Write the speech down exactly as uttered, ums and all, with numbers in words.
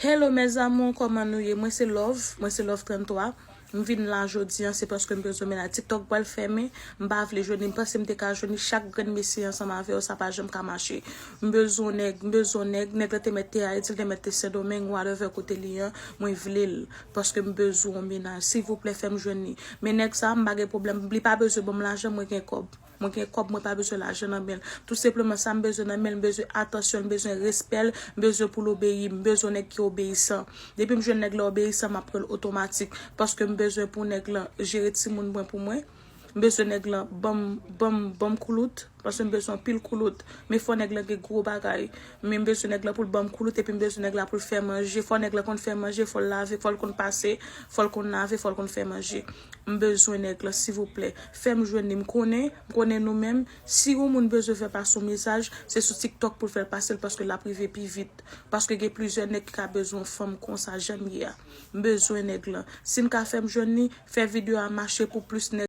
Hello mes amours, kòman nou ye? Mwen se Love, mwen se Love trannntwa. M vin la jodi an, se paske m bezwen mennaj. TikTok pral fèmen, m pa vle jwenn li. M panse m te ka jwenn li, chak grenn mesye ansanm avè yo, sa pa janm ka mache. M bezwen nèg, m bezwen nèg, nèg la te mèt te Ayiti, li te mèt te Sendomeng, whatever kote li an, mwen vle l. Paske m bezwen yon mennaj. Silvouplè, fè m jwenn li. Men nèg sa, m pa gen pwoblèm. Li pa bezwen ban m lajan, mwen gen kòb. Mwen gen kòb, mwen pa bezwen lajan nan men l. Tou senpleman, sa m bezwen nan men l, m bezwen atansyon l, m bezwen respè l, m bezwen pou l obeyi m, m bezwen nèg ki obeyisan. Depi m jwenn nèg la obeyisan, m ap pran l otomatik. Paske m bezwen pou nèg lan jere timoun mwen pou mwen. M bezwen nèg lan ban m, ban m, ban m koulout, paske m bezwen anpil koulout. Men fò nèg lan gen gwo bagay. Men m bezwen nèg lan pou l ban m koulout, epi m bezwen nèg la pou l fè manje. Fò nèg lan konn fè manje, fò l lave, fò l konn pase, fò l konn lave, fò l konn fè manje. M bezwen nèg lan, silvouplè. Fè m jwenn li. M konnen, m konnen nou menm. Si yon moun bezwen fè pase yon mesaj, se sou TikTok pou l fè l pase l, paske l ap rive pi vit. Paske gen plizyè nèg ki ka bezwen yon fanm konsa, jan m ye a. M bezwen nèg lan. Si n ka fè m jwenn li, fè videyo a mache pou plis nèg.